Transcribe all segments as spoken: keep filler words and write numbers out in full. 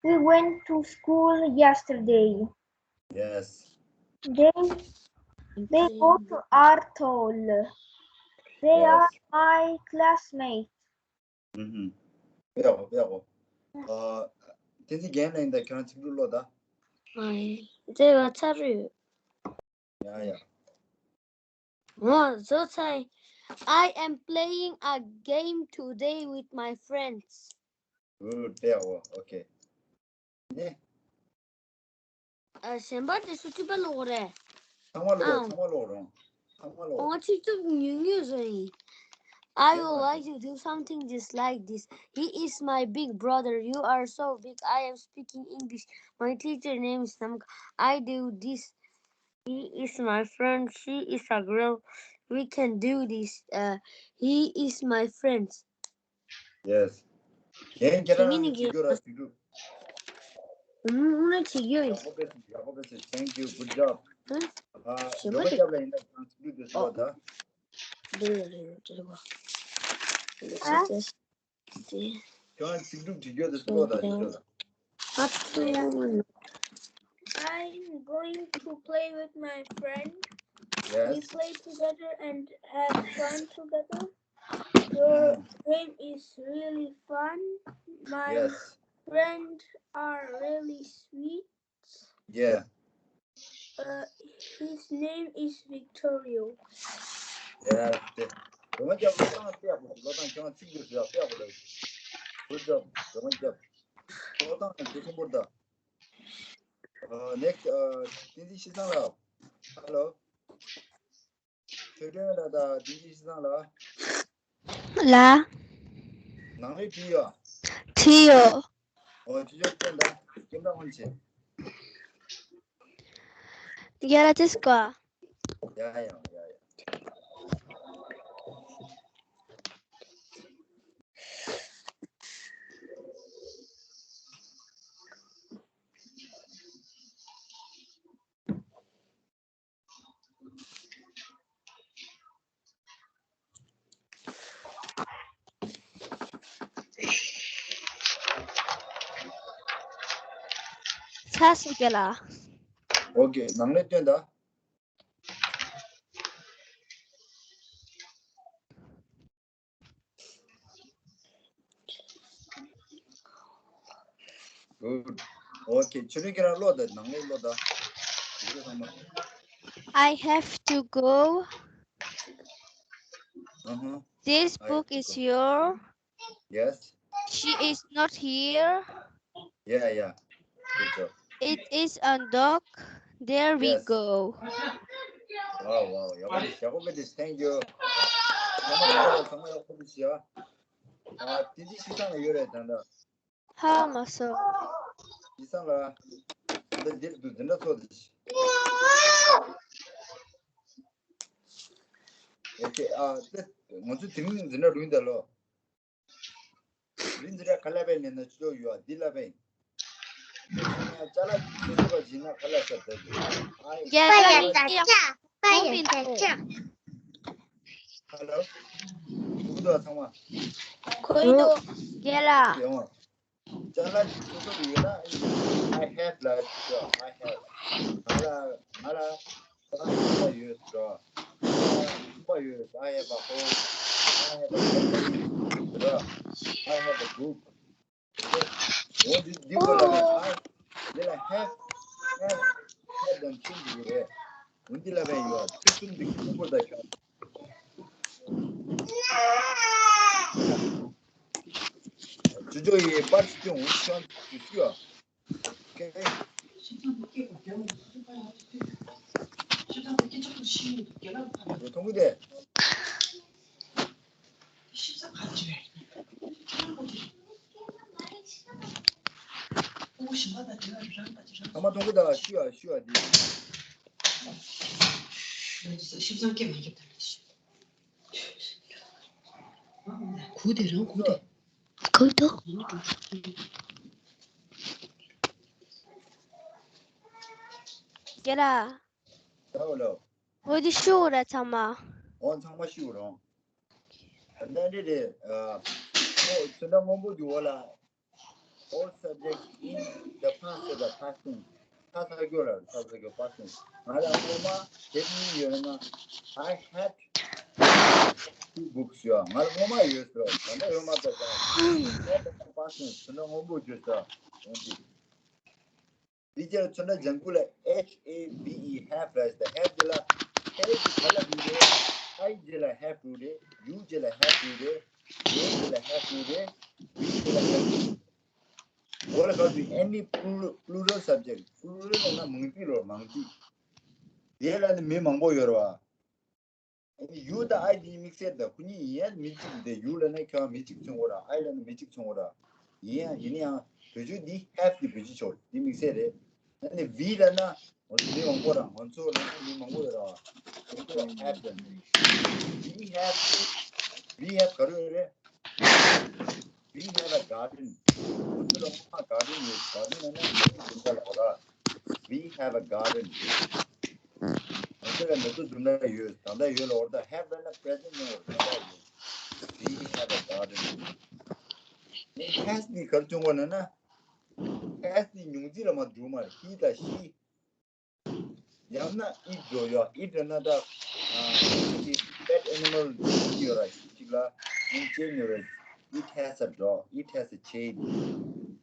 We went to school yesterday. Yes. They they both are tall. They are Yes. My classmates. ཨུམ། དཔེ་ཡག་པོ། དཔེ་ཡག་པོ། ཨ། བསྟན་འཛིན་རྒན་ལགས་ད་ཁྱོད་རང་ཚིག་འབྲུ་ཀློག་ད། ཨ་ཡེ། དེ་བ་ཚར་རེད། ཡ་ཡ། ངོ་བཟོ་ཚར། I am playing a game today with my friends. Good. དཔེ་ཡག་པོ། Okay. ནི། ཨ། གཞན་པ་དེ་སུ་གཅིག་པ་ལོག་རེད། ཚང་མ་ཀློག་ཨང་། ཚང་མ་ཀློག་རོགས། ཚང་མ་ཀློག་ཨོ་ང་ཚིག་རྩུབ་ཉུང་ཉུང་བཟོ་ཡིན། I would like to do something just like this. He is my big brother. You are so big. I am speaking English. My teacher name is Namka. I do this. He is my friend. She is a girl. We can do this. Uh, he is my friend. Yes. ཡིན། ཁྱེད་རང་དེ་མིན་ནི་ཚིག་རྒྱུ་ར་ཚིག་རྒྱུ། ཨུམ། ཨུམ་ལ་བྱེད་རྒྱུ་ཡིན། ཡག་པོ་དཔེ་ཚིག་ཡག་པོ་དཔེ་ཚིག Thank you. Good job. ཨ། ཨ། ཞེ་འགྲོ་མ་མ་དེ། རྒྱབ་ལ་ཡིན་ན་ཁྱེད་རང་ཚིག་རྒྱུ་དེ་སོ་ད། འདི་ལ་རེད་འདྲ་བ། འདི་ཚིག་དེ། ཁྱོད་རང་ཚིག་གྲུབ་བྲིས་རྒྱུ་དེ་སོ་ད་ཞུ་ད། ཨ་ཐུ་ཡང་མ་ནུ། I'm going to play with my friend. We Yes. Play together and have fun together. Your game is really fun. My Yes. Friends are really sweet. Yeah. Uh, his name is Victorio. Yeah. དེ། འགྲོ་མ་རྒྱབ་ལ་སྟངས་དཔེ་ཡག་པོ་འདུག་ལོ་ཐང་ཁྱོད་རང་ཚིག་རྒྱུ་ཞུ་ཡག་དཔེ་ཡག་པོ་འདུག Good job. འགྲོ་མ་རྒྱབ། ལོ་ཐང་དེ་ཆེན་པོ་འདུག་ཨ། Next. ཨ། བསྟན་འཛིན་ཤེས་བཟང་ལགས། Hello. ཆོས་སྒྲོན་ལགས་དང་བསྟན་འཛིན་ཤེས་བཟང་ལགས། ལ། ནང་ལས་བྲིས་ཡོད། བྲིས་ཡོད། ཨོ། ཅི་ཅོག་སྟོན་ད། སྐྱེམས་ར་ཧོན་ཆེ། རྒྱ་ལ་ཅི་སྐོ། ཡ་ཡ་ཡ་ཡ། ཚ་སུ་རྒྱ་ལ། Okay. ནང་ལས་སྟོན་ད། Good. Okay. ཆུ་ལུད་ཁྱེད་རང་ཀློག་ད། ནང་ལས་ཀློག་ད། ཡི་གེ་ཚང་མ། I have to go. Uh-huh. This I book have to is go. Yours. Yes. She is not here. Yeah, yeah. Good job. It is a dog. There we Yes. Go. Wow, wow. ཡག་པོ་འདུག་ཡག་པོ་འདུག Thank you. ཚང་མ་ཡག་པོ་འདུག་ཚང་མ་ཡག་པོ་འདུག་ཤི་ཡ། ཨ། དེ་འདི་ཤི་སང་ལ་ཡོད་རེད་ད་ལྟ། ཧ་མ་སོ། ཤི་སང་ལ། ད་འདིར་འདུག་འདི་འདྲ་ཚོ་འདི། Okay. ཨ། དེ་ང་ཚོ་དེ་མིན་འདི་འདྲ་རུང་ད་ལོ། རིན་འདི་འདྲ་ག་ལ་བས་ལེན་ན་ཆོ་ཡོད་འདི་ལ་བས། ཅ་ལག་ཅི་ཚོ་བ་ཇི་ན་ག་ལ་ས་ད་འདི། ཨ། རྒྱ་ལ་ཅི་ཡག་པོ་མི་འདུག Hello. འདུག་ད་ཚང་མ། ཁོའི་དོ། རྒྱ་ལ། ཡོང་བ། ཅ་ལག་ཅི་ཚོ་ཚོ་ཡོད་ན། I have ལ་ཞུ། I have. ང་ལ་ང་ལ་ཅ་ལག་ཡོད་འགྲོ། ཁང་པ་ཡོད། I have a home. I have a family. འགྲོ། I have a book. འོ་འདི་འདི་གོ་ལ་ལ། I འདི་ལ་have have have དང་མཐུན་འདུག་རེད། འོ་འདི་ལ་བས་ཡོད། ཚིག་གསུམ་འདི་ཁྱོད་པོ་ད་ཤོག་ཅུ་ཅོ་ཡི་པར་ཅུང་ཤོན་ཅུ་ཤུ་ཨ། ཀེ། རོ་ཐུང་གི་དེ། ཨ་མ་ཐུང་གི་ད་ཤུ་ཨ་ཤུ་ཨ་འདི། གུ་དེ་རང་གུ་དེ། གུ་དོ། རྒྱ་ལ། ད་འོ་ལོ། འོ་དེ་ཤུ་ར་ཚང་མ། འོ་ཚང་མ་ཤུ་རང་། ད་འདི་རེད། ཨ། ཨོ་ཚོན་ཁྲ་སྔོན་པོ་འདུག་འོ་ལ། all subjects in the past, the past tense. ད་ཚར་གྱུར་ར། ད་ཚར་གྱུར། past tense. ང་ལ་སྔོན་མ་དེབ་གཉིས་ཡོད་ན། I had two books ཡོད། ང་ལ་སྔོན་མ་ཡོད་ཟེར། ད་ལྟ་ཡོད་མ་རེད་ད། past tense དེ་འདྲ་སྔོན་པོ་བརྗོད་ས་ཡོང་གི། དེ་རྗེས་ལ་ཚུར་འདྲ་ལྗང་ཁུ་ལ། H A V E, have རེད་ད། have དེ་ལ། have དེ་ག་ལ་འགྲོ་རེད། I རྗེས་ལ་have འགྲོ་རེད། you རྗེས་ལ་have འགྲོ་རེད། they རྗེས་ལ་have འགྲོ་རེད། we རྗེས་ལ་have འགྲོ་རེད། འོ་ལ་ག་དུས། any plural, plural subject. plural ལབ་ན་མང་ཚིག་ལོ། མང་ཚིག་དེ་ལ་ནི་མི་མང་པོ་ཡོད་རེད་བ། ཨ་ནི་you དང་I དེ་དམིགས་བསལ་དང་ཁོ་གཉིས་ཡིན་ཡང་མི་གཅིག་སྟེ། you ལབ་ན་ཁྱོད་མི་གཅིག་མཚོན་གྱི་རེད། I ལབ་ན་མི་གཅིག་མཚོན་གྱི་རེད། ཡིན་ཡང་ཡིན་ཡང་བེད་སྤྱོད་འདི་have དེ་བེད་སྤྱོད་ཆོག་འདི་དམིགས་བསལ་རེད། ཨ་ནི་we ལབ་ན་འོ་མི་མང་པོ་རེད། ང་ཚོ་ལ་མི་མང་པོ་ཡོད་རེད། ང་ཚོ་ལ་have དང་we have, we have ག་རེ་ཡོད་རེད། We have a garden. ང་ཚོ་ལ་སྔོན་མ་garden ཡོད། garden ལབ་ན་མེ་ཏོག་འཛུམ་མདངས་ལ་འོ་ར། We have a garden. ང་ཚོ་ལ་མེ་ཏོག་འཛུམ་མདངས་ཡོད། ད་ལྟ་ཡོད་ལ་འོ་ར། ད་have ལབ་ན་present ཡོད། ད་ལྟ་ཡོད། We have a garden. ནས་has ནི་ག་རེ་བྱུང་བ་ན་ན། has ནི་མྱོང་ཚིག་ལ་མ་འགྲོ་མ་རེད། he དང་she ཡང་ན་it འགྲོ་ཡོད། it ན་ད་ཨ་pet animal ཡོད་ར། ཅིག་ལ་ཅན་ཡོད་ར། It has a dog. It has a chain.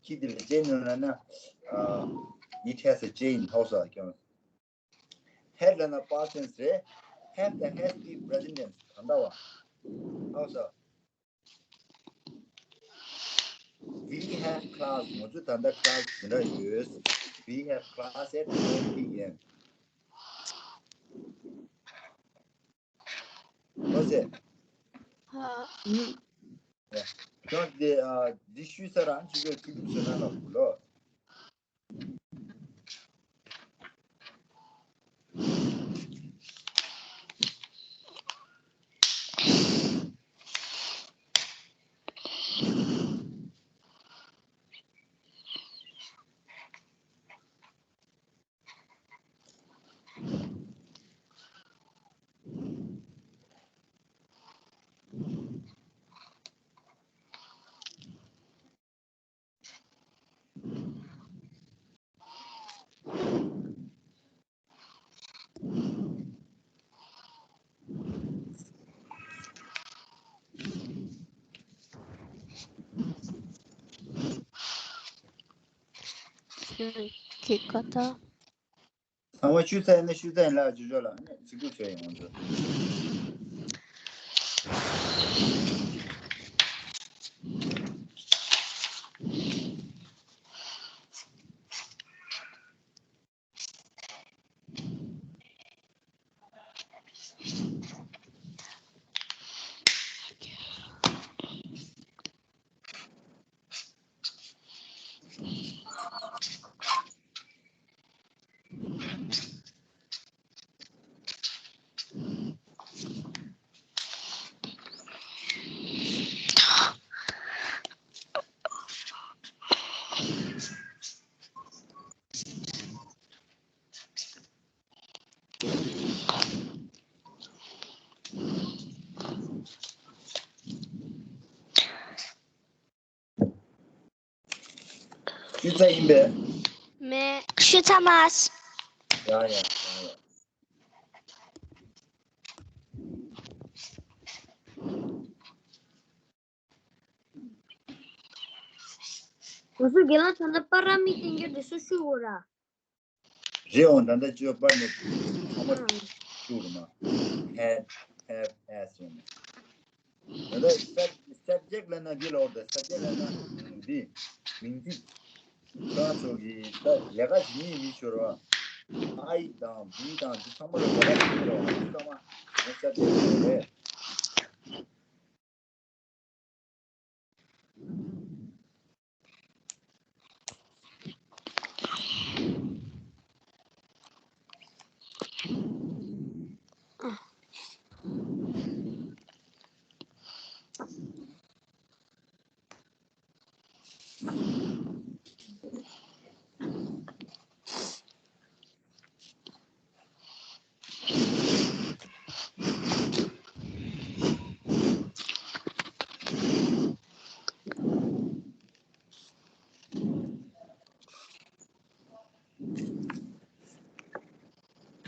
ཁྱི་དེ་ལ་ཅན་ཡོད་ན་ན་ཨ་it has a chain. ཧོ་ས་ཀྱང་had ལ་ན་past tense རེད། have དང་has དེ་present tense གང་འདྲ་བ། ཧོ་ས། We have class. ང་ཚོ་ད་ལྟ་class དེ་འདྲ་ཡོད། We have class at four P M. ཨོ་ཙེ། ཧ། ཡ། ཁྱོད་དེ་ཨ་འདི་ཞུས་ཚར་ར། ཅི་གའི་ཁུ་ཁུ་ཟེར་ན་ལ་བུ་ལོ། ཁྱེད་ཀ་ད། ཚང་མ་ཞུས་ཚར་ཡིན་ན་ཞུས་ཚར་ཡིན་ལ། ཇོ་ཇོ་ལ་ནི་གཟིགས་སྐུལ་བྱས་ཡོང་ཇོ། ཞུས་ཚར་ཡིན་པས། མེད། ཞུས་ཚར་མ། ཡ་ཡ་ཡ་ཡ། གོང་ས་རྒན་ལགས། ད་ལྟ་པར་ར་མི་བསྟན་རྒྱུ་དེ་ཚོ་ཞུ་དགོས་ར། རེད་འོང་། ད་ལྟ་བཅོས་པ་ནི་ཚང་མ་ཞུ་རུ་མ། had, have, as ཡོང་། ད་ལྟ་sub- subject ལབ་ན་འདི་ལ་འོ། ད་subject ལབ་ན་འདི་མིང་ཚིག་ཁྱེད་རང་ཚོ་གིས་ད་ལས་ཀ་བྱེད་མཁན་མི་ཤོར་བ། I དང་we དང་འདི་ཚང་མ་ལ་ལས་ཀ་བྱེད་མི་རོགས། འདི་ཚང་མ་subject རེད།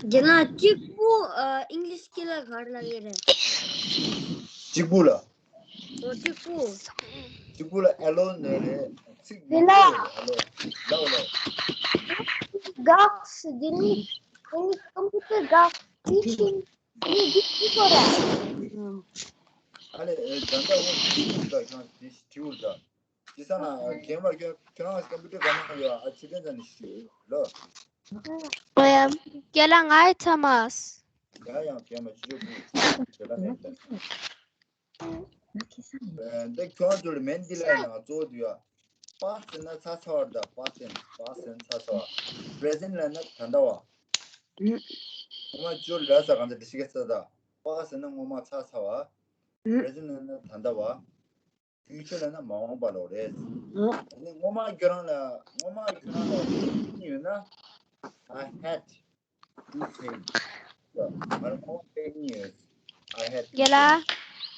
རྒན་ལགས་གཅིག་པུ་ཨ་ཨིང་ལིཤ་སྐད་ལ་ག་རེ་ལབ་ཀྱི་རེད། གཅིག་པུ་ལ། འོ་གཅིག་པུ། གཅིག་པུ་ལ་ཨེ་ལོན་ནི་རེད། ཚིག་མི་འདུག་ཨེ་ལོན། ལའོ་ལའོ། གགས་འདི་ནི་ཨ་ནི་ཀམ་པུ་ཊར་གགས་འདི་ཤིང་འདི་འདི་འདི་ཁོ་ར། ཨ་ལེ་ད་ལྟ་འོ་དེ་ཤིང་འདུག་ད་ཁྱོད་དེ་དྲིའུ་ད། དེ་ས་ན་རྒན་མར་ཁྱོད་ཁྱོད་རང་ཀམ་པུ་ཊར་ག་ན་ཡོད་ཨ་ཆུ་ཕྲན་ཚ་ནི་ཤིང་ལོ། ཨོ་ཡ། རྒན་ལགས་ང་ཡི་ཚ་མ། ཡ་ཡང་རྒན་མ་ཆུ་ཆུ་བུ་དེ་ལ་མེད་པ། འདི་ཁྱོད་ཚོར་མེན་འདི་ལ་ཡང་གཙོ་བོ་དུ་ཡ། པ་ཟེར་ན་ཚ་ཚ་བར་ད་པ་ཟེར་པ་ཟེར་ན་ཚ་ཚ་བ། པྲེ་ཟེན་ལ་ན་ད་ལྟ་བ། སྔོན་མ་ཅོ་ལ་ས་གང་ཚ་དེ་ཤི་གེ་ས་ད། པ་ཟེར་ན་སྔོན་མ་ཚ་ཚ་བ། པྲེ་ཟེན་ལ་ན་ད་ལྟ་བ། ཕིའུ་ཅར་ལ་ན་མ་འོངས་པ་ལོ་རེད། ཨ་ནི་སྔོན་མ་ཁྱོད་རང་ལ་སྔོན་མ་ཁྱོད་རང་ལ་ཡོད་ན། I had two kids. ང་ལ་ཁོང་པེ་ནི་ཡོད། I had two kids. རྒན་ལགས་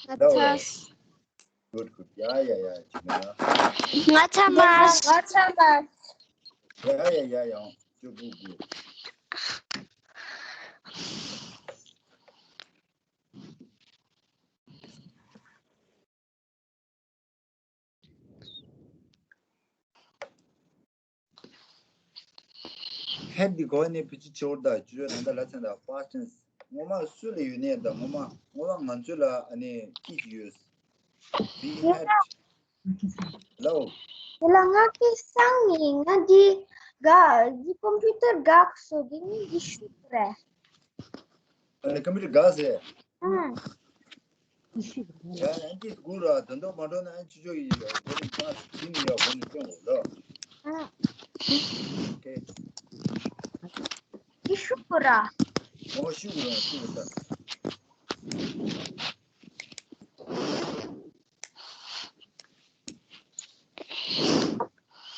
ང་ཚ། Good, good. ཡ་ཡ་ཡ་ཅི་མེད་ན། ང་ཚ་མ། ང་ཚ་མ། ཡ་ཡ་ཡ་ཡ་ཅོ་བུ་བུ། ཧེད་འདི་གོ་ནས་ཕི་ཅི་ཆོར་ད་ཅུ་ཡོད་ད་ལ་ཚན་ད་past tense སྔོན་མ་སུ་ལ་ཡོད་ནས་ད་སྔོན་མ་སྔོན་མ་ང་ཚོ་ལ་ཨ་ནི་ཀི་ཅི་ཡོད། We had ལའོ། དེ་ལ་ང་གི་སང་ནི་ང་འདི་ག་འདི་ཀམ་པུ་ཊར་གགས་སོ་འདི་ནི་འདི་ཤུགས་རེད། ཨ་ནི་ཀམ་པུ་ཊར་གགས་ཟེར། ཨང་། ཡ་ཨན་ཅི་སྒུར་ར་དོན་དག་མ་འགྲོ་ན་ཨན་ཅི་ཅོ་ཡི་ཡ་གོ་ནི་ཁ་ཅི་ནི་ཡ་གོ་ནི་ཅོ་ལ། ཨང་། ཨོ་ཁེ། འདི་ཤུགས་ར། ཨོ་ཤུགས་ར་ཤུགས་ར།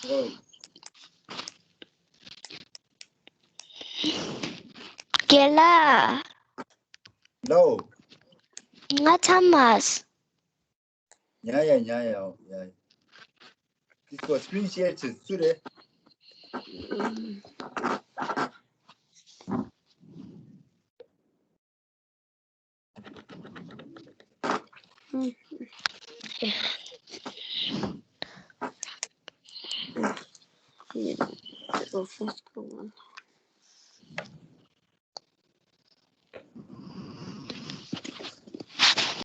ཨོ། རྒན་ལགས། ལའོ། ང་ཚ་མ། ཡ་ཡ་ཡ་ཡ་ཡ། འདི་ཚོ་སི་ཀི་རིན་ཤེར་བྱེད་སུ་རེད།